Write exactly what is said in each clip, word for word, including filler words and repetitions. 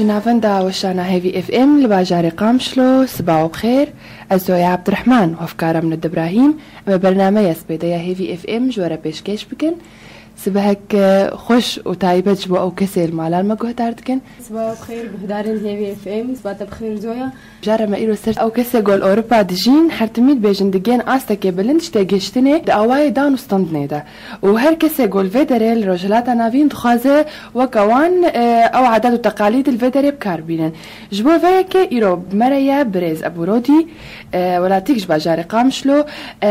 Navenda weşana Hêvî F M li bajarê Qamişlo, siba we bixêr. Ez Zoya Abdurrahman û hevkara min Îbrahîm, em ê bernameya spêde ya Hêvî F M ji we re pêşkêş bikin. Sibehek, e, xweş û taybet ji bo ew kesê li malan me guhdar dikin. Siba we bixêr guhdarên Hêvî F M, siba te bixêr Zoya. Cara me îro ser ew kesê ku li Ewropa dijîn, her timî dibêjin digên astekê bilind ji têgihiştinê di awayê dan û standinê de. Û her kesê ku li vê derê li Rojhilata Navîn dixwaze weke wan, e, ew adet û teqalîd li vê derê bi kar bînin. Ji bo vê yekê îro bi me re ye birêz Ebû Rodî, e, welatîk ji bajarê Qamişlo, e,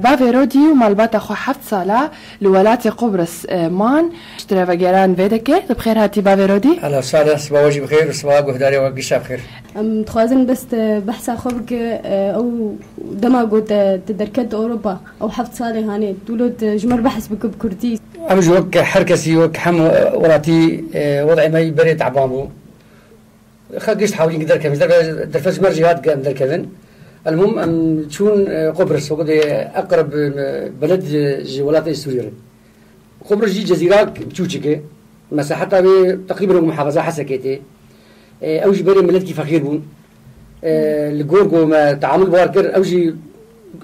bavê Rodî û malbata xwe heft sala li welatê Qubris, e, man. Ji te re vegeran vê deke, tu bi xêr hatî bavê Rodî. Hela sala, siba we jî bi xêr û siba guhdarê we gişa bi xêr. Em dixwazin bes te behsa xwe bike, e, ew dema ku te, te derket Ewropa, ew heft salê hanê, tu lo te ji me re behs bike bi kurdî. Em ji wek her kesî, wek hem welatî, e, wed'ê me yî berê teban bû. Xwe gişt hawlîn derkevin, derfe, derfet ji me re jî hat em derkevin. Elmûm em çûn, e, Qubris, wek dê eqreb, e, beled ji, ji welatê Sûriyê re. Qubris jî cezîra biçûçik e. Mesaheta wê teqrîben wek muhafaza Hesekê tê. E, ew jî berê miletkî feqîr bûn. E, li gor ku me teamul bar kir, ew jî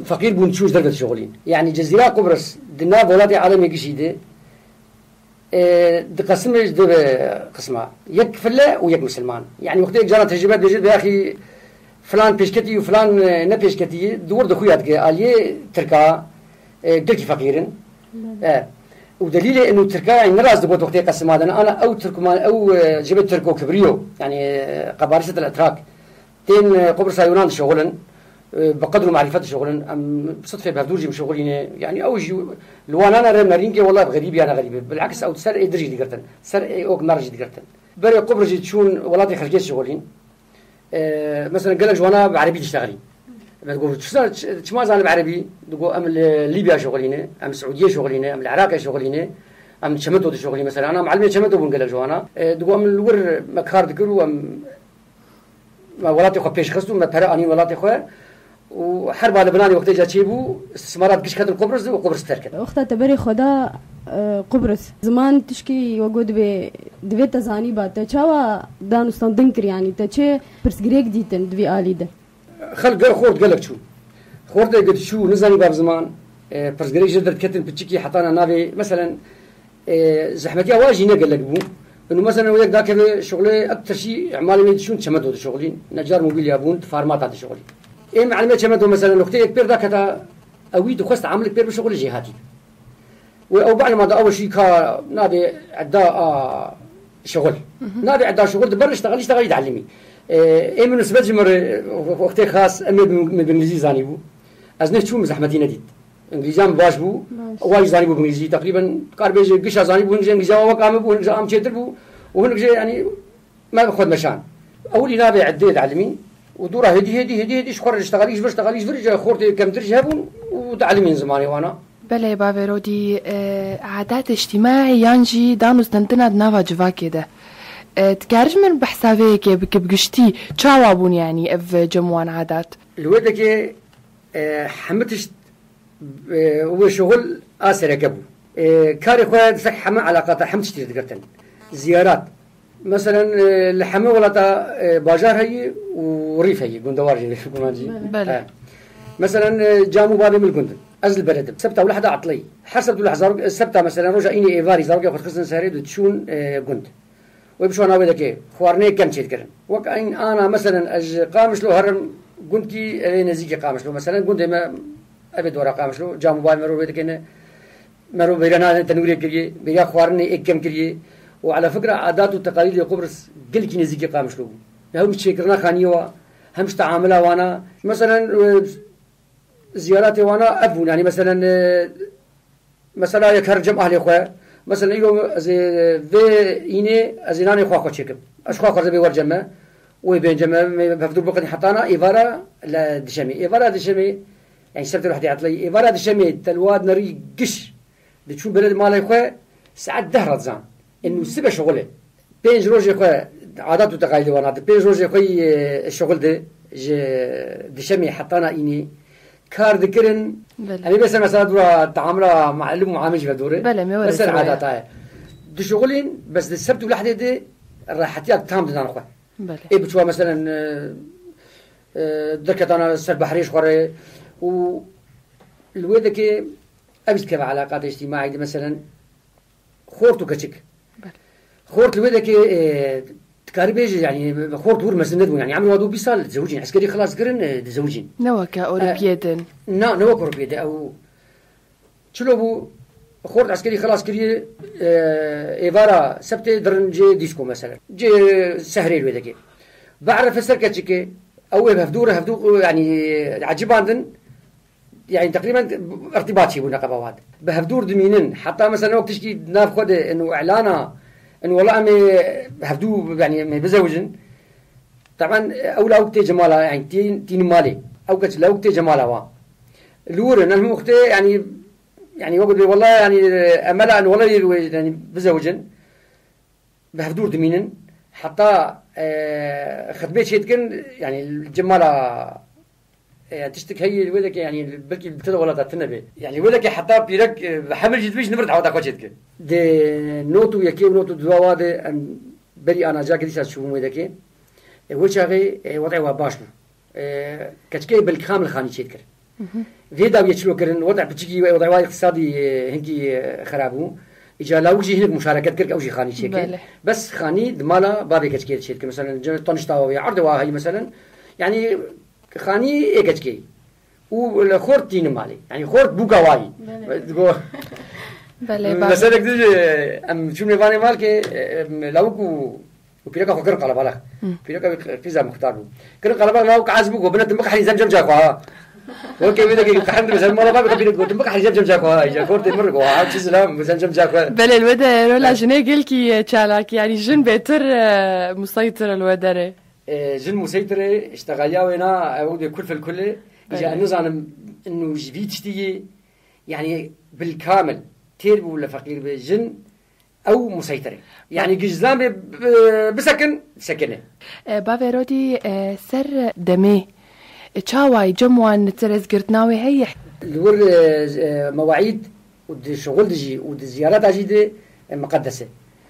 feqîr bûn, çû ji derve dişuxulîn. Yanî cezîra Qubris di nav welatê alemê gişî de, e, diqesime ji du qisma. Yek file û yek misilman. Yanî wextê yek cara tecrübe dibêje, vê axî filan pêşketî û filan, e, ne pêşketî, di wir de xuya dike. Aliyê Tirka, e, gelkî feqîr in. Belê. E, û delîlê inu Tirka, yanî ne rast digot wextê qesima de, ana ew Tirkman, ew, e, cebê Tirko kibriyo, yanî, e, qebarîset el-etrak. Tên, e, Qubrisa Yunan dişuxulin, e, bi qedr û marîfet dişuxulin, em bi sidfê bi hevdûr jî bişuxulîne. Yanî ew jî li wan nane re nerîngê, wela bi xerîbî ya ne xerîbî. Bil'eks ew ser ê dir jî digirtin. Ser ê ok mer jî digirtin. Berê Qubr jî çûn welatê xelkê dişuxulîn. E, mesela gelek ji wana bi erebî diştexilîn. Me digot, "Çi za-, çi, çima zanib erebî?" Digot, "Em li Lîbya şuxulîne, em Siûdiyê şuxulîne, em li Iraqê şuxulîne, em li Çemento dişuxulîn." Mesela, ana, mealimê Çemento bûn gelek ji wana. E, digot, "Em li wir me kar dikir û em, me welatê xwe pêş xist û me pere anîn welatê xwe." Û her ba li binanê wextê ca çêbû, îstîsmarat giş ketin Qubris û Qubris terk kir. Wexta te berê xwe da, e, Qubris, ziman tişkî wego dibê, divê te zanîba, te çawa dan û standin kir, yanî te çi pirsgirêk dîtin di vî alî de? Xelk gel xort gelek çû. Xortê ku diçû nizanîba bi ziman, e, pirsgirêk ji derdiketin piçikî hetana navê, meselen, e, zehmetiya wa jî ne gelek bû. Û mesela wê yek dakeve şuxulê ek tirşî emalê wê diçûn çemento dişuxulîn. Necar mobîlya bûn, farmata dişuxulîn. Ê mealimê çemento mesela nokteyek pêr daketa, ewî dixwest amilek pêr bişuxulî jê hatî. Wê ew be'lema da ew şî ka nabê edda a şuxul. Nabê edda şuxul di ber iştexalî, iştexalî dielîmî. E, ê min nisbet ji min re wextê xas em ê bi, min bi îngilîzî zanî bû. Ez ne çûm zehmetî nedît. Îngilîziya min baş bû. Baş. Wa jî zanî bû bi îngilîzî. Teqrîben kar bêje gişa zanî bû, hin ji îngilîziya wek ame bû, hin ji am çêtir bû. Û hinek jê, yanî, me bi xwe dimeşan. Ewilî nabê edê dielîmî. Û dûra hêdî, hêdî, hêdî, hêdî ji xwe re diştexalî, ji vir diştexalî, ji vir jî xortê kemtir jî hebûn û dielîmîn zimanê wana. Belê, bavê Rodî, e, adet îctîmaî yan jî dan û standina di nava civakê de. E, dikarî ji min behsa vê yekê bikî bi giştî, çawa bûn, yanî ev cem wan adet? Li wê dekê, e, hemû tişt, e, wê şuxul a sereke bû. E, karê xwe di ser hemû eleqata hemû tiştî digirtin. Ziyarat. Meselen, e, li hemû welata, e, bajar heye û rîf heye, gundewar jî, guman jî. Belê. He. Meselen, e, cam û bavê min li gund in. Ez li beled im. Sebta û lehda etleyî. Her sebt û lehda, sebta, meselen, roja înê êvarî zarokê xwe dixistin serê, diçûn, e, gund. Wê bişo navê deke, xwarinê kem çê dikirin. Wek eyn ana, meselen, ez ji Qamişlo herim gundkî, ev ê nêzîkî Qamişlo. Meselen, gundê me, ev ê dora Qamişlo, cam û bavê me ro wê dikene. Mero bêriya nane tenûrê kiriye, bêriya xwarinê ê kem kiriye û ala fikra adat û teqalîdê Qubris gelkî nêzîkî Qamişlo bû. Hem ji çêkirina xaniyê wa, hem ji teamila wana. Meselen, e, ziyaretê wana ev bûn, yanî meselen, e, mesela yek her cem ahlê xwe, mesela îro ez ê vê înê ez ê nanê xwe xwe çêkim. Ez xwe xwe zê bê wer cem me, wê bên cem me, me hevdûr biqin hetana êvara le dişemê. Êvara dişemê, yanî sebtê lehde etleyî, êvara dişemê telwad nerî giş. Diçû beled malê xwe saet deh re dizan. Ên nû sibe şuxul e. Pênc rojê xwe adat û teqayîdê wana di pênc rojê xwe yî, e, şuxul de ji dişemê hetana înî kar dikirin. Belê. Em ê bêser mesela dûra teamila muallim û amê jî ve dûr e. Belê, me were Bes ser ser waya. Adata ye. Dişuxulîn, bes di sebt û lehdê de Rehetiya tam didan xwe. Belê. Ê biçûwa, meselen, e, e, derketana ser behrê ji xwe re û li wê dekê ev jî dikeve eleqata îctîmaî de, meselen, xort û keçik. Belê. Xort li wê dekê, e, dikarî bêjî, yanî xort wir mezin nedibûn. Yanî emrê wan dû bîst sal dizewicîn. Eskerî xilas kirin, e, dizewicîn. Ne weke Ewropiyê din. Na, ne wek Ewropiyê de. Ew çilo bû, xort eskerî xilas kiriye, e, êvara sebtê dirin cê dîsko, meselen. Cê sehrê li wê dekê. Bierife ser keçikê. Ew ê bi hevdû re, hevdû, yanî, ecibandin. Yanî teqrîben irtîbat çêbû neqeba wan. Bi hevdûr dimînin. Heta mesela wek tişkî di nav xwe de in û îlana in, wela em ê hevdû, yanî em ê bizewicin. Teben ew lawik tê cemala, yanî tî-, tînin malê. Ew keç lawik tê cemala wan. Li wir in, em hemû wextê, yanî, yanî wek dibê wela, yanî emela in wela, yanî bizewicin. Bi hevdûr dimînin. Heta, e, xidmê çêdikin, yanî cemala, e, tiştik heye li wê deke, yanî belkî li te de welata tune be. Yanî wê deke heta pîrek, e, bi hemil jî dibî ji nivir daweta xwe çêdike. Di not û yekê û not û duwa wa de em berî ana cakê dîsa çûbûn wê deke. E, wê çaxê, e, wezê wa baş bû. E, keçikê bil kamil xanî çêdikir. Vê dawiyê çilo kirin, weda piçikî, weda wa îqtisadî, e, hinkî, e, xerab bû. Îca lawik jî hinek muşareket kir, ew jî xanî çêkir. Belê. Bes xanî di mala bavê keçikê de çêdikir. Mesela, ce-, tanişta wa wê, erdê wa heyî, mesela, yanî xanî ê keçikê. Û li xort tînin malê. Yanî xort bûka wayî. Belê. Digo-, Belê, belê. Meselek dî, em çûn mêvanê malkê, em, lawik û û pîreka xwe kirin qelebalix. Hı. Pîreka wî qîza muxtar bû. Kirin qelebalix, lawik ez bû, got, bine tu biqehrî zemcem ca xwe ha. Weke wê dekê qehrî dibe ser mala bavê xwe, pîrek got, tu biqehrî zemcem ca xwe ha. Îca xortê min got, ha, çi zilam, zemcem ca xwe. Belê, li wê de rola jinê gelkî, e, çalak, yanî jin bêtir, e, museytir li wê derê. E, jin museytir e, îşte xaliya wê na, ew dê kul fil kul e. Îca Belê. Ez nizanim, inu ji vî tiştî yê, yanî bil kamil têr bû li feqîr be, jin ew museytir e. Yanî giş zilam bê, bi-, bisekin, sekine. E, bavê Rodî, e, ser demê, e, çawayî cem wan li terez girtina wê heye? Li wir, e, e, mewaîd û di şixul de jî û di ziyareta jî de, e, miqedes e.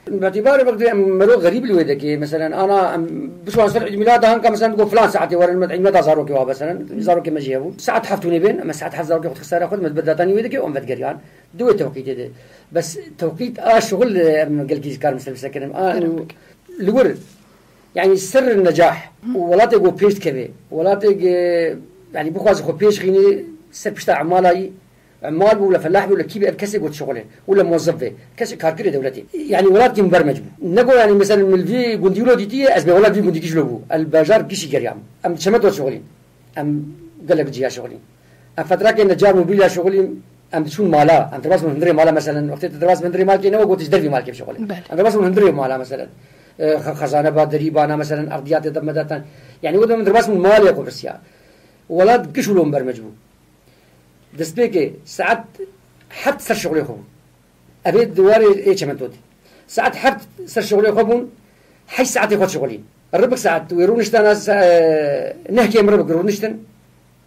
Bi îtibarê wek em mero xerîb li wê dekê, meselen, ana em bişwan ser Îd Mîlada hanka, meselen, digo filan saetê werin, me Îd Mîlada zarokê wa, meselen, zarokê me jî hebû. Saet heft hûn ê bên, em saet heft zarokê xwe dixisara xwe, me dibe datanî wê dekê û em vedigeriyan. Di wê tewqîtê de. Bes tewqît a şixul, em gelkî karin ser bisekirin. A, Gerek. Li wir, yanî sirr necah û welatê ku pêş dikeve, welatê ku, yanî bixwaze xwe pêş xînê ser pişta emalayî, Emal bû, le felah bû, le kî bê, ev kesê got şixulê. Û le muwezzef bê. Kesê karkirê dewletê. Yanî welatkî min bermec bû. Ne got, yanî, mesela, min vî gundî wilo dîtiye, ez bê welat vî gundî kî jilo bû. El bajar gişî geriyam. Em çemeto şixulîn. Em gelek ciya şixulîn. Em fetrakê necar mobîlya şixulîn. Em diçûn mala. Em derbas min hundirê mala, mesela, wextê tu derbas min hundirê malkê ne we got ji dervî malkê bişixulê. Belê. Em derbas min hundirê mala, mesela. E, xe-, xezane ba, derî bana, mesela, erdiyatê de medatan. Yanî, wê de min derbas min malê xwe birsiya. Welat giş wilo min bermec bû. Destpêkê saet heft ser şixulê xwe bûn. Ev ê di warê ê çementotê. Saet heft ser şixulê xwe bûn, heşt saetê xwe dişixulîn. Ribik saet wê rûniştana sa-, e, nehkê min ribik rûniştin.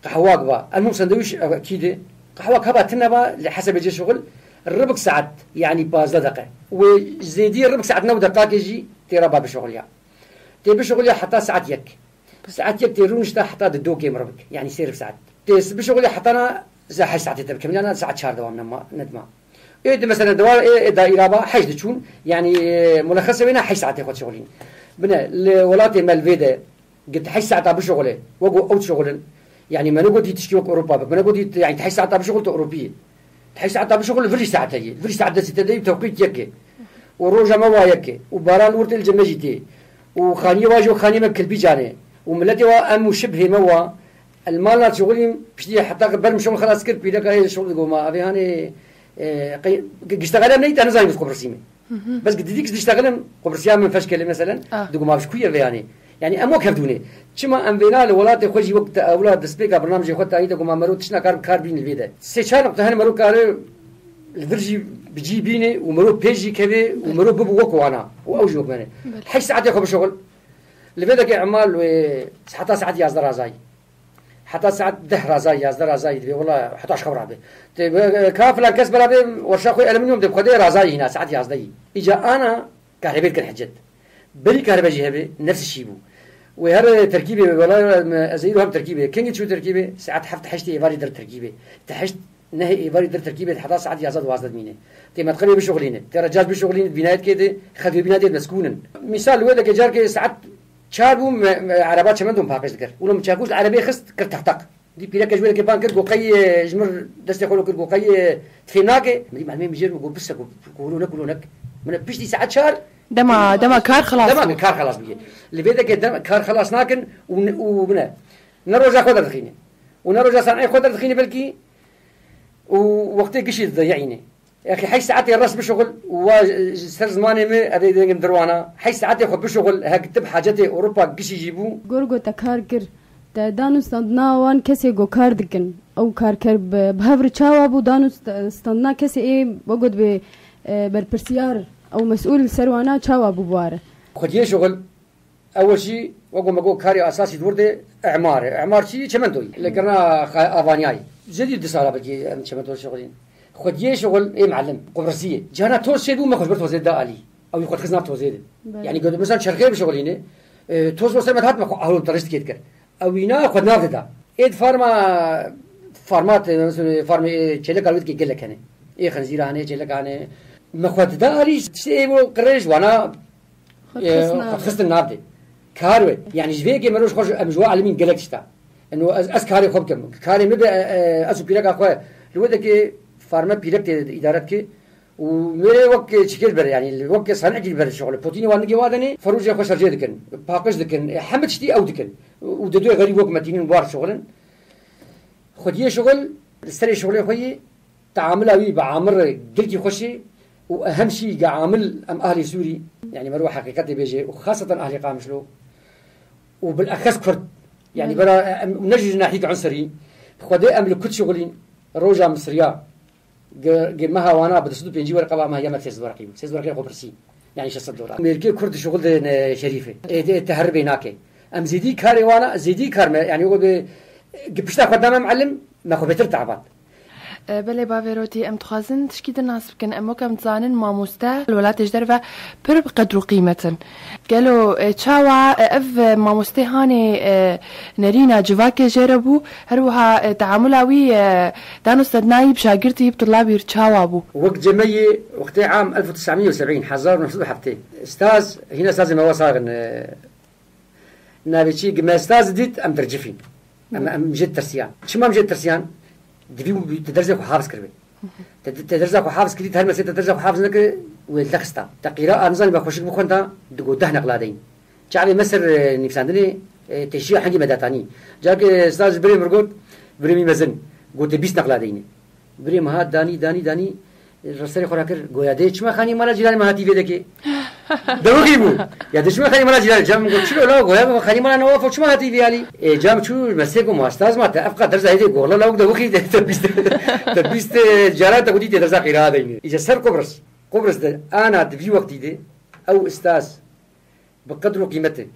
Qehwak ba. Elmûm sendewîş, e, kî de. Qehwak heba tune ba, li hesabê cê şixul. Ribik saet, yanî pazdeh deqe. Wê zêdî ribik saet new deqakê jî têra ba bişixuliya. Tê bişixuliya heta saet yek. Saet yek tê rûnişta heta di dokê min ribik. Yanî sê rib saet. Tê s-, bişixulî heta na ze heşt saetê te bikemilana saet çar dewam nema, nedima. Ê di mesela dewar ê, ê daîra ba heşt diçûn. Yanî, e, mulexese wê na heşt saetê xwe dişixulîn. Bine, li welatê me li vê de git heşt saeta bişixulê. Wek ew dişixulin. Yanî me negotî tişkî wek Ewropa bik. Me negotî, yanî heşt saeta bişixul tu Ewropî yî. Heşt saeta bişuxul, virî saete yê. Virî saet destê te deyî, tewqît yek e. Û roja me wa yek e. Û baran wir tê li cem me jî tê. Û xaniyê wa jî wek xaniyê me kilpîcan e. Û miletê wa em û şibhê me wa. El mal na şixulîm, piştî heta ber min şixul xelas kir, pîreka ê şixul digo ma. Evê hanê, e, qey-, giştexelem neyî, te nizanî xwe birsîme. Bes ki didîk diştexelim, xwe birsiya min feşkele, meselen, Ah. digo ma bi ji ku ye vê yanê. Yanî em wek hevdû ne. Çima em vêna li welatê xwe jî wek te ewla destpêka bernamejê xwe tayî de ku ma mero tiştna kar bi kar bîn li vê de. Sê çar nuqte hene mero kare li vir jî bi cî bîne û mero pêş jî keve û mero bibo wek wana û ew jî wek me ne. Belê. Heşt saetê xwe bişuxul. Li vê dekê emal wê heta saet yazdeh razayî. Heta saet deh razayî, yazdeh razayî dibe, wela heta ji xew rabe. Te be, ka filan kes bela bê, werşa xwe alüminyum de, xwedê razayî hîna saet yazdehî. Îca ana karebê dikin hicet. Berî karbe jî hebe, nefs şî bû. Wê her terkîbê, wela ez îro hem terkîbê. Kengî çû terkîbê, saet heft heştê êvarî der terkîbê. Te heşt nehê êvarî der terkîbê, heta saet yazdeh duwazdeh dimîne. Tê metqebê bişuxulîne. Tê recac bişuxulîne, bînayet kê de, xevê bînayet meskûn in. Mîsal wê deke carkê saet çar bû, me, me, ereba çemendon paqij dikir. Wilo min çakûş li erebê xist, kir tehtak. Dî pîreke ji wê deke ban kir, got, qey, e, ji min destê xwe lo kir, got, qey, e, tu fêm nake? Min dî melemê min jêr min got, bise, got, got, wilo nek, wilo nek. Min piştî saet çar Dema, dema kar xelas dema bû. Kar xelas bûye. Li vê deke dem, kar xelas nakin û ne, û bine. Ne roja xwe derdixîne. Û ne roja sanayê xwe derdixîne belkî û wextê gişî dideyîne. Exî heşt saetê res bişuxul û wa ji ser zimanê min evê dengim dirwana. Heşt saetê xwe bişuxul hek tib hacetê Ewropa gişî jî bû. Gor got te kar kir. Te dan û standina wan kesê ku kar dikin. Ew karker bi, bi hev re çawa bû? Dan û st-, standina kesê ê, we got bê, e, berpirsiyar, ew mesûl li ser wana çawa bû bi wa re? Xwediyê şixul, ew jî, wek me got, karê esasî di wir de emar e. Emar çi? Çementoyî. Li kirina xa-, avaniyayê. Zêdî du sala belkî em çemento şixulîn. Xwediyê şixul ê melim, Qubrisiyê. Cana toz çê bû, me xwe ji ber tozê da alî. Ew xwe dixist nav tozê de. Belê. Yani, got, mesela çerxê bişixulîne, e, toz bo ser me dihat, me xwe ahlo terist kê dikir. Ew îna xwe nav dida. Ê di farma, farma te, mesela farmê, e, çêleka wê dikê gelek hene. Ê xenzîra hene, çêleka hene. Me xwe dida alî, tiştê ê bo qirêj wana, Xwe e, dixistin nav xwe de. Dixistin nav de. Kar we. Yani ji vê yekê me roj xwe ji, em ji we elimîn gelek tişta. Eno ez, ez karê xwe bikim. Karê min be, e, e, ez û pîreka xwe. Li wê dekê farme pîrek tê îdare dike. Û mêrê wek çikê diber, yani wek sanekî diber şixulê. Potînê wan digê wa denê, ferûjê xwe şerjê dikin, paqij dikin, e, hemî tiştî ew dikin. Û di duyê xerîb wek metînin war şixulin. Xwediyê şixul, serê şixulê xwe yî, teamila wî bi amir gilkî xweş e û ehem şî ge amil em ahlê Sûrî, yani mero heqîqetê bêje û xaseten ahlê Qamişlo û bilexes Kurd. Yani Belê. Bera em ne ji nahîk unserî, Xwedê em li Kurd şixulîn, roja Misriya, Ge-, ge meha wana bi du sed û pêncî werqe va meha ya me sê sed werqî bû. Sê sed werqê xwe pirsî. Yani şeş sed dolar. Mêrkê Kurd şixul de ne şerîf e. Ê, ê, te her bê nake. Em zêdî karê wana, zêdî kar me, yani o be, gi pişta xwe dame melim, me xwe bêtir tabat. E, belê bavê Rotî, em dixwazin tişkî din nas bikin. Em wek em dizanin mamoste li welatê ji derve pir bi qedr û qîmet in. Gelo, e, çawa, e, ev, e, mamostê hanê, e, nerîna civakê jê re bû, her wiha, e, teamula wî, e, dan û sednayî bi şagirtî, bi tulabî re çawa bû? Wek cemeyê wextê am elf û tes'a mî û seb'în, hezar û neh sed û heftê. Staz, hîna stazê me wesa in, e, navê çi, gi me staz dît, em dercifîn. Em, em jê tirsiyan. Çima em jê tirsiyan? Divî te derzê xwe hafz kiribê. Te, te derza xwe hafz kirî, her mesê te derza xwe hafz nekir, wê lexista. Te qîra a nizanî me xweşik bixwenda, digo deh neqla deyin. Çavê me ser, e, nivîsandinê, e, teşiya hengî me datanî. Carke staj birê mir got, birê mî mezin, got te bîst neqla deyne. Birê me hat danî, danî, danî, e, serê xwe rakir, goya dê çima xanî mala cîranê me hatî vê dekê? Dewixî bû. Ya dê çima xanî mala cîranê? Cem got, çilo la, goya xanî mala Newafo çima hatî vê alî? E, cam çû, me sê got, ma staz ma te, efqa derza hêdê gola la, dewixî de, te bîst, te bîst, e, cara te gotî tê derza qîra deyne. Îca ser Qubris. Qubris de, ana di vî wextî de, ew staz, bi qedr û qîmet e.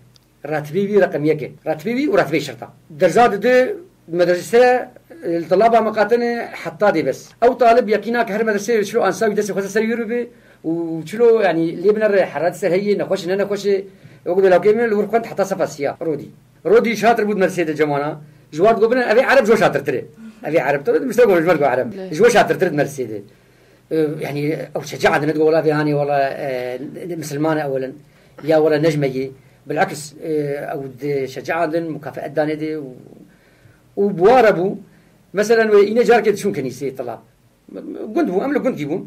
Ratibê wî reqem yek e. Ratibê wî û ratibê şerta. Derza dide medrese, e, li tilaba miqatine heta dê bes. Ew talib yeqîna ke her medreseyê çilo ansa wî destê xwe ser wî bibe û çilo, yanî, lê binere, herat ser heye, nexweş e, ne nexweş e. Wek belawkê min li wir xwend heta sefa siya, rodî. Rodî şatir bû di medreseyê de cemana. Ji wan digot bine, ev ê ereb ji we şatirtir e. Ev ê ereb, tabii, müşte got, ji wan digot ereb. Ji we şatirtir e di medreseyê de. E, yani, ew şecaat ne digo, wela vê hanê, wela, e, misilman e ewelen. Ya wela nejmeyê. Bilakis, e, ew di şecaat din, mukafeet danê de û, û bi wa re bû. Meselen, wê îne carkê diçûn kenîsê tilab. Gund bû, em li gundkî bûn.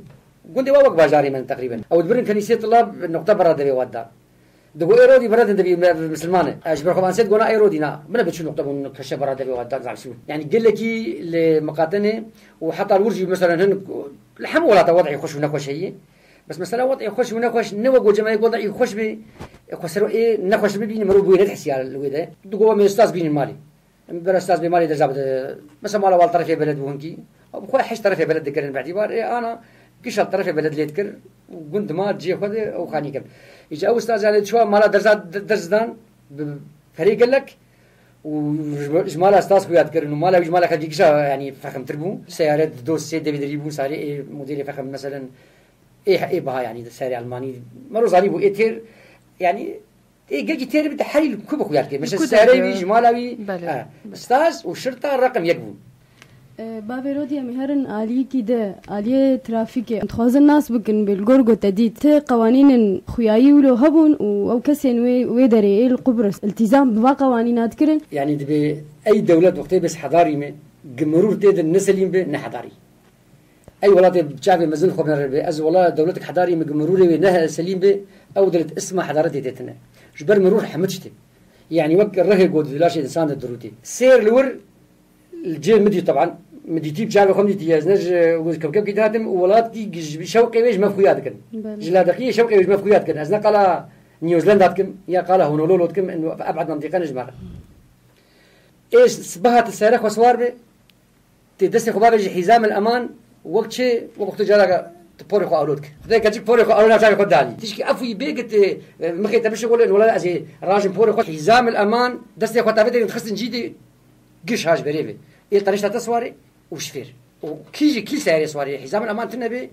Gundê wa wek bajarê me teqrîben. Ew dibirin kenîsê tilab, noqte bera devê wa da. Digo ê rodî bere din dibî me-, misilman e. E, ji ber xwe ansê digona ê rodî na. Min e biçû noqte bûn keşe bera devê wa da, zam şûn. Yani gelekî li miqatene û heta li wir jî, mesela, hin li hemû welata wed'î xweş û nexweş heye. Bes mesela wed'î xweş û nexweş ne wek cemeyek wed'î xweş bê, e, xwe ser ê nexweş bibîne, mirov bûyê nedihisiya li wê de. Digo me staz bînin malê. Em bera staz bê malê derza bide. Mesela mala wal terefê beled bû hinkî. Bi xwe heşt terefê beled dikirin bi îtîbar. Ê ana gişa terefê beled lê dikir. Gund ma cihê xwe de ew xanî kir. Îca ew staz yani çiwa mala derza de-, derz dan bi perê gelek û ji, ji mala staz xuya dikirin û mala wî ji mala xelkê gişa yani fexmtir bû. Seyare di do sê devê derî bû, sarê ê modelê fexm meselen ê, ê biha, yani, di serê Elmanî. Mero zanî bû, ê têr, Yani, ê gelkî têr bi herî ku bi xuya dike. Mesela, ku serê wî, ji mala wî, belê, ha, belê. Staz û şirta reqem yek bûn. E, bavê Rodî, em ê herin aliyekî de, aliyê trafîkê. Em dixwazin nas bikin, bi li gor ku te dît, ti qewanînên xuyayî wilo hebûn û ew kesên wê, wê derê ê li Qubris iltîzam bi va qewanîna dikirin? Yani, dibê ey dewlet wextê bes hedarî me, gi mirûr tê de ne selîm be, ne hedarî. Ey welatê bi çavê mezin xwe binere be, ez wela dewletek hedarî me, gi mirûrê wê ne selîm be, ew dewlet isma hedaretê tê tine. Ji ber mirûr hemû tiştê. Yani, wek rihê ku di laşê însan de dirûtê. Sêr li wir, li cê min dît, teban, min dîtî, bi çavê xwe min dîtî, ez ne ji kevkevkî dihatim û welatkî ji şewqê wê ji me xuya dikin. Belê. Ji ladeqiyê şewqê wê ji me xuya dikin. Ez ne qala New Zealand dikim, ya qala Honolulu dikim, in eb'ed mentiqe ne ji me re. Ê sibaha tu sere xwe siwar be, tê destê xwe bavêjî hîzamil eman, wek çi, wek wextê caraka tu porê xwe alo dike. Xwedê keçik porê xwe alo nav çavê xwe dalî. Tişkî efûyî bê ki tê, e, mixê te bişixulin, wela ez ê rajim porê xwe. Hîzamil eman, destê xwe tavê derîn dixistin cî dê, giş hac berê ve. Ê tanişta te siwarê û şifêr. Û kî jî kî seyarê siwarê, hîzamil eman tine bê,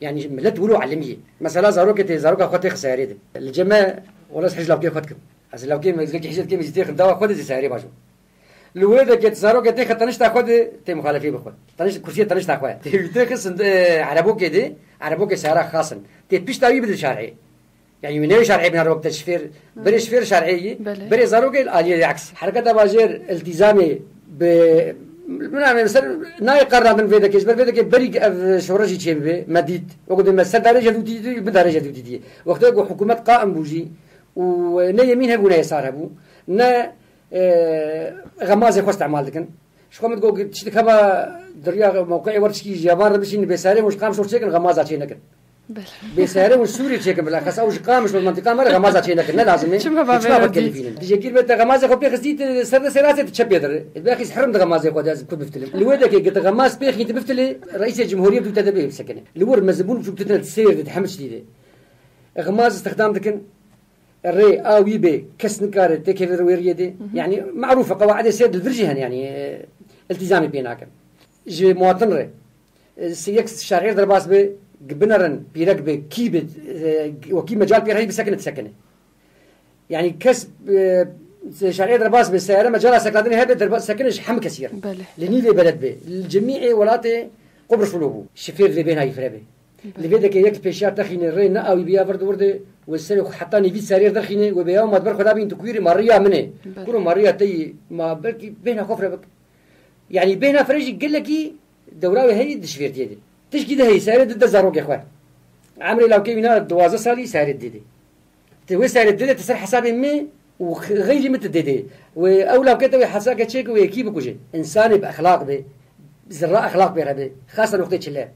yani millet wilo elimiyê. Mesela zarokê tê, zaroka xwe têxi seyarê de. Li cem me, wela ez hej lawkê xwe dikim. Ez lawkê me, zilokî hijê dikêm, ez jî têxim dawa xwe de zî seyarê bajo. Li wê de ke zarokê têxe tenişta xwe de tê muxalefê bi xwe. Teniş, kursiyê tenişta xwe. Tê wî têxe sind, e, erebokê de, erebokê seyara xasin. Tê pişta wî bide şarê. Yani wî newê şarê bina rok te şifêr. Berê şifêr şarê yî. Belê. Berê zarokê aliyê aks. Hereketa bajêr iltîzamê bi, bilmem, mesela nayê qarnandin vê de ke, ji ber vê de ke berî ev şoreşî çê bibe, me dît. Wekî de me ser darê jevdûtî dî, bi darê jevdûtî dî. Wextê ku hikûmet qaim bû jî û ne yemîn hebû, ne yesar hebû, ne e, xemazê xwe îstemal dikin. Ji xwe min digot, tiştik heba di riya mewqeyê wer tişkî ji yaban re bişînin, bê serê hûn ji Qamişlo çêkin, xemaza çê nekin. Belê. Bê serê hûn Sûriyê çêkin, bila xes ew ji Qamişlo mentiqa me re xemaza çê nekin. Ne lazim e. Çima bavê Çima xwe Rodî? Dikelifînin? Dijekîr be te xemazê xwe pê xistî, te ser de serasê te çepê dir. Belkî herim di xemazê xwe de ez ku biftilim. Li wê dekê gi te xemaz pê xîn tu biftilê, reîsê cumhuriyê tu te de bê bisekine. Li wir mezin bûn çûk tu tine sêr de, hemû tiştî de. Xemaz îstixdam dikin. Rê a wî bê, kes nikare têkeve wê riyê de. Hı hı. Yani, marûf e, qewaidê sêr di vir jî hene, yani, e, iltîzamê pê nakin. Ji muwatin re, e, se-, yek şarêr derbas be, binerin, pîrek be, kî be, e, wekî mecal pê heyî bisekine, disekine. Yani, kes, e, şarêr derbas be, seyare mecala sekandinê hebe, derba-, sekine ji hemû kesî re. Belê. Li nîvê beled be, li cemîê welatê Qubris wilo bû. Şifêr vê bêhna yî fire be. Li vê deke yek pêşiya te xîne rê ne awî biya vir di wir de, we serê xwe heta nêvî serê derxîne, we bêya ma di ber xwe dabîn tu kuwîrê ma riya min e. Belê. Kuro ma riya te yî, ma belkî bêhna xwe fire bik. Yanî bêhna fire jî gelekî dewra wê heyî di şifêrtiyê de. Tişkî de heyî serê di de zarokê xwe. Emrê lawkê wîna duwazdeh salî serê didê. Tu wê serê didê, tu ser hesabê min û xeyrî min tu didê. Wê ew lawkê te wê hesake çêke wê yekî bikuje. Însanê bi exlaq be, zirra exlaq pê re be. Xasen wextê çile.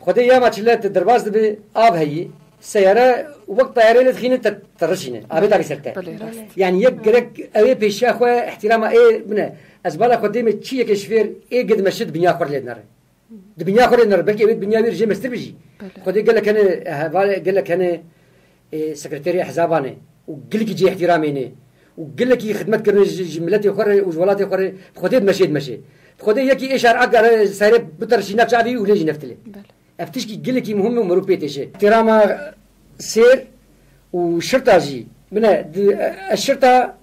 Xwedê ya ma çile te derbas dibe, av heyî, seyare wek tayarê lê dixîne te, te rişîne. Abê dabî ser te. Belê, rast. Yani yek gerek ew ê pêşiya xwe, ihtirama ê bine. Ez bala xwe dê me çi yekê şifêr ê gid me şi di binya xwe lê dinere. Di binya xwe lê dinere. Belkî ew ê di binya wê jê mestir bijî. Belê. Xwedê gelek hene, heval gelek hene, ê, sekreterê ehzaban e û gelekî cê ihtiramê ne û gelekî xidmet kirine ji, ji miletê xwe re û ji welatê xwe re, bi Xwedê dimeşê dimeşê. Bi Xwedê yekî ê şer akare serê biterşî nav çavî û lê jî neftilê. Belê. Ev tişkî gelekî muhim e û mirov pê têşe. Îhtirama sêr û şirta jî. Bine, di, e, şirta,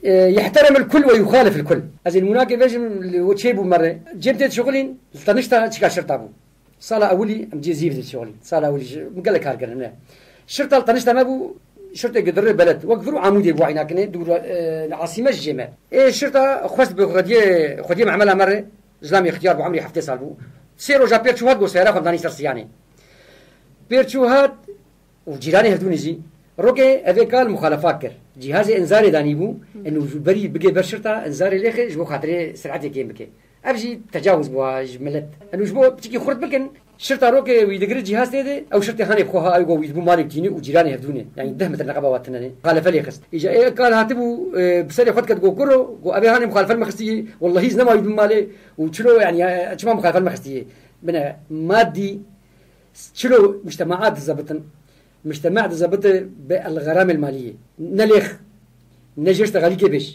e, yehteremil kul ve yuxalifil kul. Ez ê nimûnakê vejim, li, o çê bû mere. Cem tê dişuxulîn, li tenişta çika şirta bû. Sala ewilî em cê zîv dişuxulîn. Sala ewilî ji, min gelek kar kirin, ne. Şirta li tenişta me bû, şirtê gidirê beled. Wek vir û Amûdê bû eynakine, dûr, e, li asîme ji cê me. Ê şirta xwest bi xwediyê, xwediyê Mehmela me re, zilamê xtiyar bû, emrî heftê sal bû. Sê roja pêr çû hat, got seyara xwe danî ser siyanê. Pêr çû hat, û cîranê hevdûnê jî, rokê evê kal muxalefa kir. Cîhazê inzarê danîbû, ên û berî bigê ber şirta, inzarê lêxe ji bo xatirê siretê kêm bike. Ev jî tecawuz bû ha ji milet. Ên û ji bo piçikî xurt bikin, şirta rokê wî digire cîhaz tê de, ew şirtê hanê bi xwe ha, ew go wî dibû malê tînî û cîranê hevdûnê. Yani deh metre neqeba wa tinenê. Muxalefe lê xist. Îca ê kal hatibû, e, bi serê xwe diket go kuro, go evê hanê muxalefe me xistî, wellahî ez nema wî dibû malê û çilo, yani, ya, çima muxalefe me xistî? Bine, madî, Çilo mujtemaat dizebitin, mujtema dizebite bi el-gharamel maliyê. Ne lêx, ne jêr ştexalîkê bêj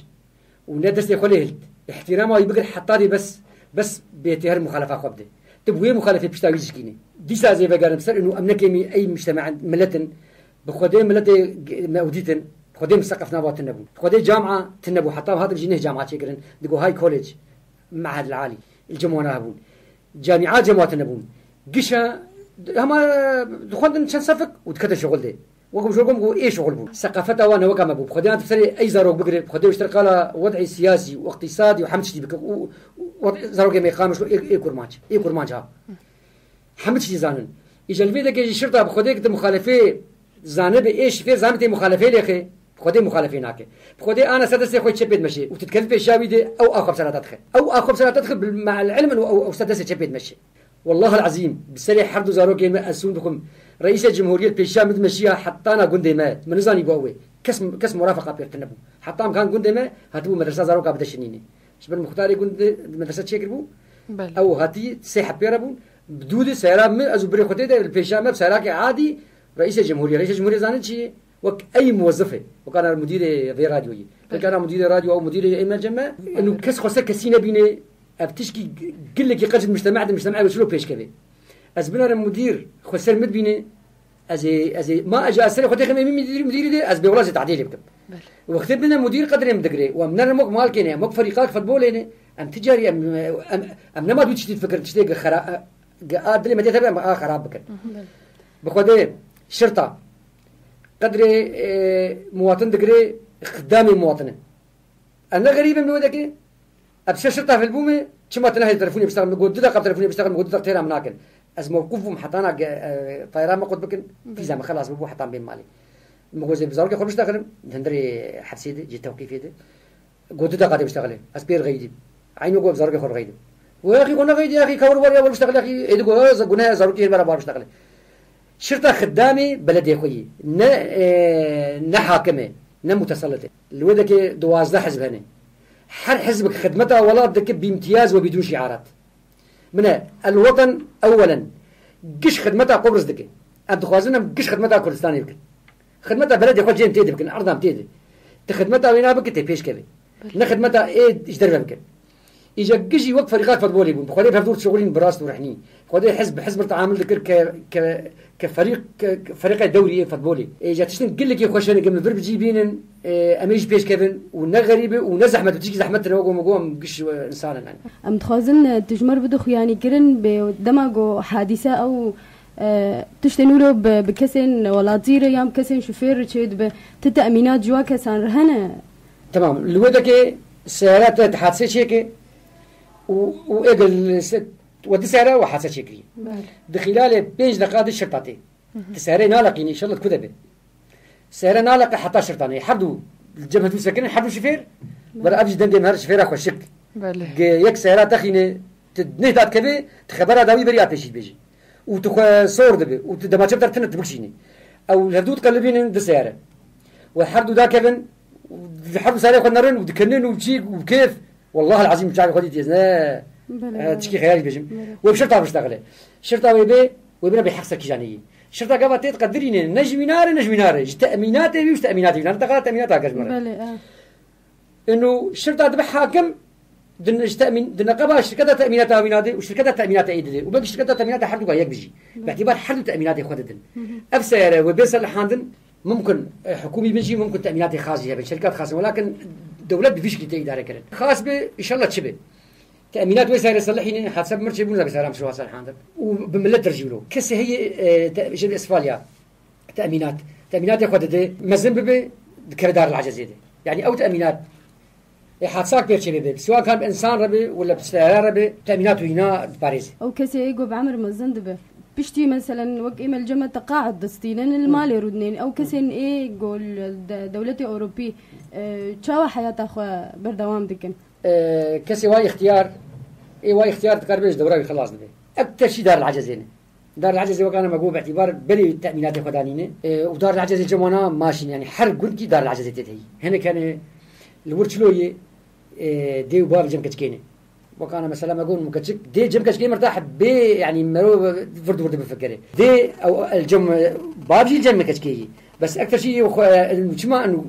û ne destê xwe lê hilt. Îhtîrama wî bigir heta dê bes, bes bê tê her muxalefa xwe bide. Tu bi wê muxalefê pişta wî zikînî. Dîsa ez ê vegerim ser û em nekemî ey mujtema miletin Bi Xwedê miletê g-, me ew dîtin, bi Xwedê miseqef nava tune bûn. Bi Xwedê camia tune bû, heta hatin jî neh camia çêkirin. Digo High College, Mehed el Alî, li cem wana hebûn. Camia cem wa tune bûn. Gişa, hema dixwendin çend sefik û dikete şixul de. Wek ji gom ku ê şixul bûn. Seqafeta wan ne weka me bû. Bi Xwedê an tu serê ey zarok bigire, bi Xwedê ji ter qala wed'ê siyasî û iqtîsadî û hemî tiştî bike. Û, û wed-, zarokê me qamiş û ê, ê kurmanc. Ê kurmanc ha. Hemî tiştî zanin. Îja li vê dekê jî şirta bi Xwedê ki tu muxalefê zanibe, ê şifêr zanibê tê muxalefê lêxe. Bi Xwedê muxalefê nake. Bi Xwedê ana ser destê xwe çepê dimeşe û tu dikevî pêşiya wî de ew axa bi serata dixe. Ew axa bi serata dixe bi me'el ilm û ew, ew ser destê çepê dimeşe. Wellahil ezîm, bi serê her du zarokên me ez sûn dikim. Reîsê Cumhuriyet pêşiya min dimeşiya hetana gundê me. Min nizanî bû ew ê. Kes, kes murafeqa pê tune bû. Heta em kan gundê me, hatibû medresa zaroka bide şinînê. Ji ber muxtarê gund di medrese çêkiribû. Belê. Ew hatî sê heb pê re bûn. Bi dû di seyara min, ez û birê xwe tê de, li pêşiya me bi seyrakê adî, Reîsê Cumhuriyê. Reîsê Cumhuriyê zanin çi ye? Wek ey muwezzife. Wek ana mudîrê vê radyoyê. Belê. Wek ana mudîrê radyo ew mudîrê ê me cem me. Eno kes xwe ser kesî nebîne. Ev tişkî g-, gilekî qet ji muştema de, muştema ew çilo pêşkeve. Ez binare mudîr xwe ser min dibîne. Ez ê, ez ê, ma ez ji serê xwe têxim ê mudîr, mudîrî de, ez bêwela zê tehdê lê bikim. Belê. Wextê bine mudîr qedrê min digire. Û em ne wek malkê ne, em wek ferîqak futbolê ne. Em ticarî, em, em, em nema dû tiştî difikirin, tiştê gi xera-, gi a dilê me tê tebe em a xerab bikin. Belê. Bi Xwedê şirta qedrê, e, muwatin digire, xidamê muwatin e. Ez ne xerîb im li wê dekê. Ez ser şirta hilbûme, çima tu nehê telefonê biştexil? Min got, du deqa telefonê biştexil, min got, du deq têra min nakin. Ez mewqûf bûm, hetana ge-, e, tayara me qut bikin, vîza min xelas bibû, hetan bên malê. Min got, ez ê bi zarokê xwe biştexilim, di hundirê hepsê de, cê tewqîfê de. Got, du deqa tê biştexilê. Ez pê rixeydîm. Eyno got, zarokê xwe rixeydim. Got, yaxî xwe nexeydî, yaxî kawir wer ya wer biştexil, yaxî êdî got, ez guneh zarokê hê me re bar biştexilê. Şirta xidamê beledê xwe yî, ne, e, ne hakim e, ne mutesellit e. Li wê dekê duwazdeh hizb hene. Her hizbek xidmeta welat dike bi îmtiyaz we bidûn şiarat. Min e, el weten ewwelen. Giş xidmeta Qubris dike. Em dixwazin em giş xidmeta Kurdistanê bikin. Xidmeta beledê xwe cem tê de bikin, erdan tê de. Ti xidmeta wê nabike tê pêş kevê. Ne xidmeta ê ji derve bikin. Îja gijî wek ferîqak futbolê bûn. Bi Xwedê bi hevdûr dişuxulîn bi rast û rehnî. Xwedê hizb bi hizb re teamul dikir ke, ke, ke ferîq, ke, ke ferîqê dewrî yê futbolê. Ê, îja tiştin gelekî xweş hene ke min vir bi cî bînin, ê, em ê jî pêş kevin û ne xerîb e û ne zehmet e. Tişkî zehmet tine wek me got em giş, e, însan in. Em dixwazin, e, tu ji me re bide xuyanîkirin bê dema ku hadîse ew, e, tiştên wilo bi, bi kesên welatî re yan bi kesên şofêr re çê dibe. Ti temînat ji wa kesan re hene? Temam. Li wê dekê seyara te di hadisê çêke û, û êgil se-, we di seyara we hadise çêkirî. Belê. Di xîlalê pênc deqa di şirta tê. Hı hı. Di seyarê naleqînî, înşallah di ku de be. Seyara naleqe heta şirtanê. Her du li cem hevdû sekirin, her du şifêr. Belê. Were ev jî dengê me her şifêra xweşik. Belê. Ge yek seyara texîne, tu neh dat kevê, tu xebera dawî berî ya pêşî dibêjî. Û tu xwe sor dibe û tu dema çep der tine tu bikişînî. Ew hevdû diqelibînin di seyare. We her du dakevin, û her du seyarê xwe nerin û dikinin û çî û kêf. Wallahil ezîm çavê xwe dîtî ez ne, Belê, e, belê. Tişkî xeyalî bêjim. Belê. We bi şirta biştexile. Şirta wê bê, wê bîne bê heq ser kîjanê yî. Şirta gava tê diqedirîne, ne ji wîna re, ne ji wîna re. Ji te'mînatê wî û ji te'mînatê wîna. Ne teqala te'mînata germê re. Belê, e. Ino şirta dibe hakim, di, ji te'mîn, di neqeba şirketa te'mînata wîna de û şirketa te'mînata ê dide. Û belkî şirketa te'mînata her du ka yek bijî. Bi îtîbar her du te'mînatê xwe didin. Hı hı. Ev seyare wê bê serlihandin, mumkin, e, hikûmî bin jî, mumkin te'mînatê xas jî hebin, şirket xas in. Welakin dewlet bi vî şekilî tê îdare kirin. Xas bi, înşallah çi bi. Te'mînat wê seyare selihîne, hadise bi mir çêbûn, bê seyara min şiwa serlihandin. Û bi millet re jî wilo. Kesê heye, e, te-, ji Estfalya. Te'mînat. Te'mînatê xwe dide, mezin bibe, dikeve Darul Acezê de. Yanî ew te'mînat, ê, hadsak pêr çêbibe. Siwa kan bi însan re be, wela bi seyara re be, te'mînat wîna diparêze. Ew kesê ê ku bi emir mezin dibe. Piştî, meselen, wek ê me li cem me teqaud distînin, li malê rûdinên. Ew kesên ê ku li de-, dewletê Ewropî, e, çawa heyata xwe berdewam dikin? E, kesê wa îxtiyar, ê wa îxtiyar dikar bê ji dewra wî xilas dibe. Ekter şî Darul Acezê ne. Darul Acezê wekana me got, bi îtîbar berê te'mînatê xwe danîne. E, û Darul Acezê cem wana maşîn, yanî her gundkî Darul Acezê tê de heyî. Hinek hene li wir çilo yê, e, dê û bav cem keçikê ne. Wekana mesela me got, min keçik, dê cem keçikê mirtah bê, yanî mero vird vird bifikire. Dê ew el cem, bav jî cem keçikê yî. Bes ekter şî xwe, e, çima eno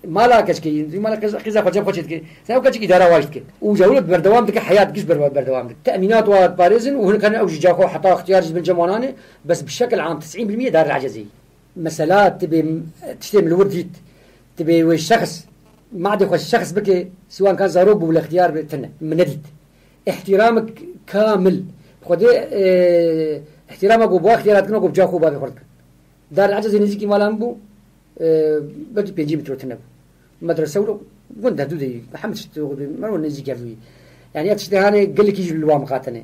Mala keçikê, mala qîza, qîza xwe cem xwe çêdike. Sen ew keçik îdara wa jî dike. Û jawlet berdewam dike, heyat giş ber-, berdewam dike. Te'mînat wa diparêzin û hinek hene ew jî ca xwe heta ixtiyar jî bin cem wana ne, bes bi şekil am tisîn bil mîye Darul Acezê. Mesela tibê tiştê min li wir dît, tibê wê şexs, madê xwe şexs bike, siwan kan zarok bû li ixtiyar be, tine. Min nedît. Îhtîramek kamil. Xwedê, e, îhtîrama ku bo ixtiyara dikin, ku bi ca xwe bavê xwe dikin. Dar el Ecezê nêzîkî mala min bû, e, belkî pêncî metro tine bû. Medrese wilo gund hevdû de yî. Hemî tişt, me ro nêzîk hevdû yî. Yani ev tiştê hanê gelekî jî li wan miqatene.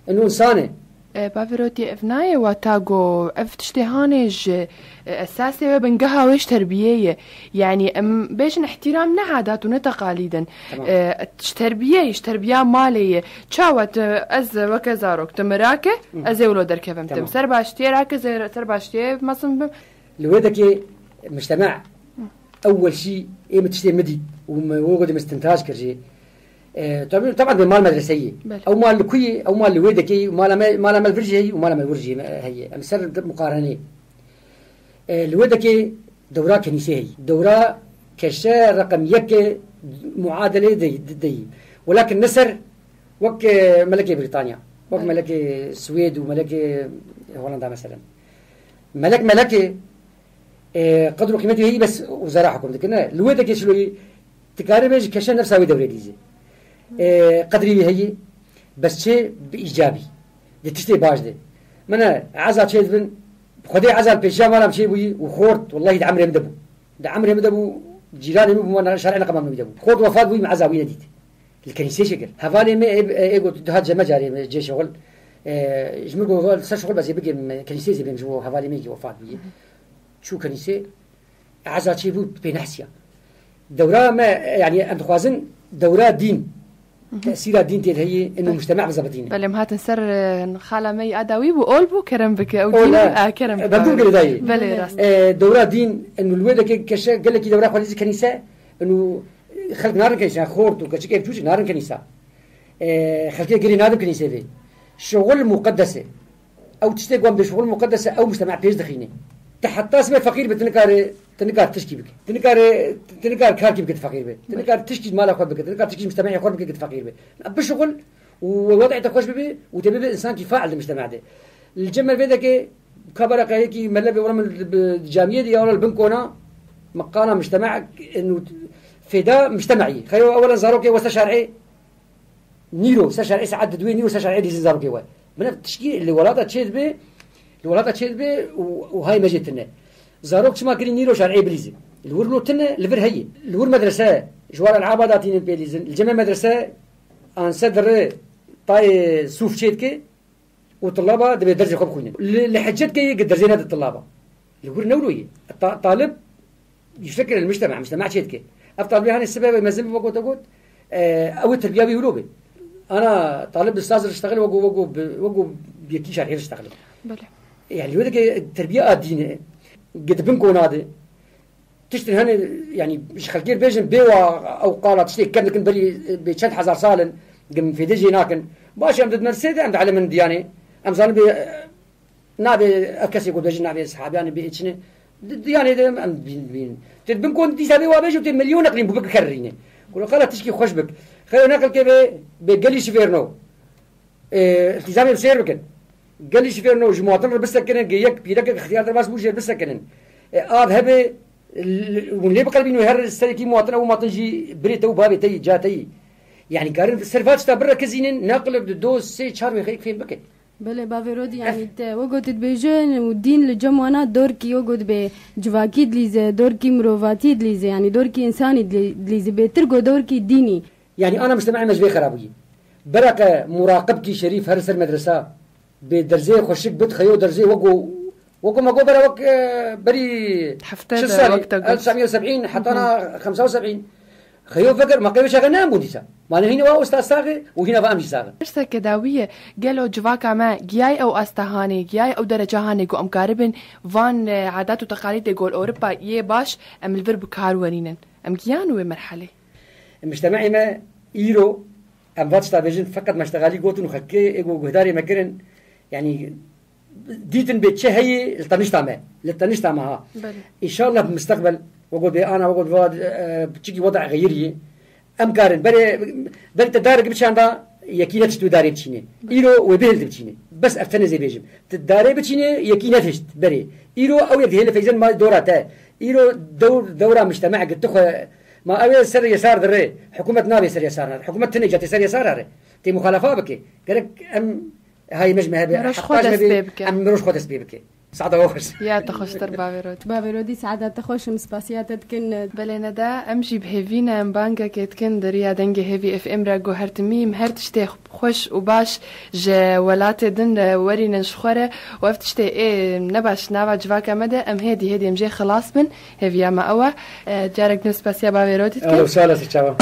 Eno însan e. E, Baverotî, ev nayê wata ku ev tiştê hanê ji, e, esasê ve bingeha wê ji terbiyê ye. Yani em bêjin îhtîram ne adat û ne teqalîd in. Tamam. E, ji terbiyê, ji terbiya malê ye. Çawa tu, ez weke zarok, tu mirake, Hı. ez ê wilo derkevim. Tamam. Tu ser baştiyê rake, ez ê ser baştiyê mezin bim. Li wê dekê mujtema ewwel şî ê min tiştê min dît û min wê godê min stintaj kir jê. E, tabi, taban dê mal medreseyî. Belê. Ew mal li ku yî? Ew mal li wê dekê yî, mala me, mala me li vir jî heyî û mala me li wir jî heye. Em ser muqarenê. E, li wê dekê dewra kenîsê heyî. Dewra keşe reqem yekê muadelê de, de yî. Welakin ne ser wek, e, melekê Brîtanya. Wek Belê. melekê Swêd û melekê Holanda meselen. Melek melekê, e, qedr û qîmetê heyî bes wezara hukm dike. Ne, li wê dekê çiloyî dikarî bêjî keşe nefsa wê dewrê dîzî. E, qedrî wî heyî, bes çê bi îcabî. Di tiştê baş de. Mine eza çê dibin, Xwedê eza li pêşiya mala min çê bûyî û xort, wellahî di emrê min de bû. Di emrê min de bû, cîranê min bû, me şerê neqema min de bû. Xort wefat bûyî, me eza wî nedît. Li kenîsê çêkir. Hevalê me ê, ê, ê got, dihat ceme carê me cê şixul. E, ji min got, "Ser şixul bezê bigêm, kenîsê zê bêm ji bo hevalê me yekî wefat bûyî." Çû kenîsê, eza çê bû pê nehsiya. Dewra me, yani em dixwazin dewra dîn, tesîra dîn tê de heyî, eno Belê. mujtema bizebitîne. Belê, em hatin ser, e, xala me yî a dawî bû, ol bû, kerem bike. Ew Ol, dîn, e, a, kerem bike. Mevdû girêdayî. Belê, rast. E, dewra dîn, eno li wê dekê keşe gelekî dewra xwe dizî kenîse, eno xelk narin kenîse, xort û keçikê biçûçik narin kenîsa. E, xelkê girê nadin kenîsê vê. Şixul muqeddes e. Ew tiştê ku em bê şixul muqeddes e, ew mujtema pêş dixîne. Te heta sibê feqîr be, tu nikare, tu nikar tişkî bike. Tu nikare, tu nikar karkî bike, tu feqîr be. Tu nikar tişkî mala xwe bike, tu nikar tişkî mujtemeyê xwe bike, tu feqîr be. Bişixul û wed'ê te xweş bibe û te bibe însankî fail di mujtema de. Li cem me vê dekê ka bera qeyekî mele bê, wela min bi camiyê de ya wela li bin kona, me qala mujtema, inu fêda mujtemeyî. Xeyo ewelen zarokê weste şer'ê, Nîro ser şerê saet di duwê nîro ser şerê dîzin zarokê we. Min ev tişkî li welata çê dibe, li welata çê dibe û, û hay me jê tune. Zarok çima kirî nîro şerê bilîzin? Li wir lo tune, li vir heye. Li wir medrese, ji wara el'aba datînin pê dîzin. Li cem me medrese, anse dire tayê sûf çê dike û tilaba dibê derzê xwe bixwînin. Li, li hecet ke yê gi derzê nede tilaba. Li wir newlo yê. Ta-, talib Yifekir el mujtema, mujtema çê dike. Ev talibê hanê sibe ve mezin bibe, got, got, e, ew ê terbiya wî wilo be. Ana talib bi saz iştexil wego, wego bi, wego bi yekî şerhê iştexil. Belê. Yani wê dike terbiya a dîne, gidibin kona de. Tiştin hene, yani ji xelkê bêjin bê wa ew qala tiştê kem dikin berî, e, bê çend hezar sal in, gim fêdê jê nakin. Baş em di mersê de em di elemin diyanê. Em zanin bê, e, Nabê ev kesê ku dibêjin nabê sahabiyanê bê çine. Di, di yanê de em bîn, bîn. Tê bin kon dîsa bê wa bêjî û tê milyon neqlîn bû bik kerrîne. Ku qala tişkî xweş bik. Xeyo neqil ke bê, bê gelî şifêrno. E, îltîzamê bi sêr bikin. Gelî şifêrno ji muwatin re bisekinin, ge yek pîrekek ixtiyar derbas bû jê bisekinin. E, av hebe, l-, hûn lê biqelbîn û her serekî muwatin ew muwatin jî birê te û bavê te yî, ca te yî. Yani karin ser va tişta birekizînin, neqil bi do, sê, çar wê xeyk fêm bikin. Belê, bavê Rodî, yanî te wek got dibêjin û dîn li cem wana dorkî, wek got dibê civakî dilîze, dorkî mirovatî dilîze, yanî dorkî însanî dilî-, dilîze, bêtir go dorkî dînî. Yanî ana mujtemê me ji vê xera bûyî. Bereke muraqibkî şerîf her ser medresa, bê derzê xweşik bit, xeyo derzê wek go, wek go me go bera wek, e, berî Hefte çil de salî, wek te got. Elf nehsed û seb'în, hetana xemsa û seb'în. Xeyo vekir, ma qey wê çaxê ne em bûn dîsa. Ma ne hîna wa usta saxê û hîna va em jî saxê. Pirseke dawî ye, gelo civaka me giyayê ew asta hanê, giyayê ew derece hanê ku em karibin van, e, adat û teqalîdê gol Ewropa yê baş em li vir bi kar werînin? Em giyan wê merhelê? Mujtemeê me îro, em va tişta bêjin, feqet me ji te xalî gotin û xelkê ê ku guhdarê me kirin, yanî dîtin bê çi heye li tenişta me, li tenişta me ha. Belê. Înşallah bi mustaqbel, wego bê ana, wego va, e, çikî weda xeyirî, em karin. Berê, berê te darek biçanda, yekî ne tişt wê darê biçîne. Belê. Îro wê bihil dibiçîne. Bes ev tenê zê bêjim. Tu darê biçînê, yekî netişt berê. Îro ew yek dihêle feyzen ma dora te. Îro dewr, dewra mişteme gir tu xwe. Ma ew ê ser yesar dirê. Hikûmet nabê ser yesar nare. Hikûmet tine ca tê ser yesar nare. Tê muxalefa bike. Gerek em hayê me ji me hebe. Miroj xwe Heta ji me dest bê, pê bike. Em miroj xwe dest pê bike. Saeta we xweş. Ya te xweştir bavê Rodî. Bavê Rodî, saeta te xweş, em spasiya te dikin. Belê neda, em jî bi hêvî ne, em bangekê dikin di riya dengê Hêvî F M re guhertimî, em her tiştê xweş û baş ji welatê din re werînin ji xwe re û ev tiştê ê nebaş nava civaka me de em hêdî hêdî em jê xilas bin, hêviya me ew e. E, carek din spasiya bavê Rodî dikin. Ew sala ser çawa.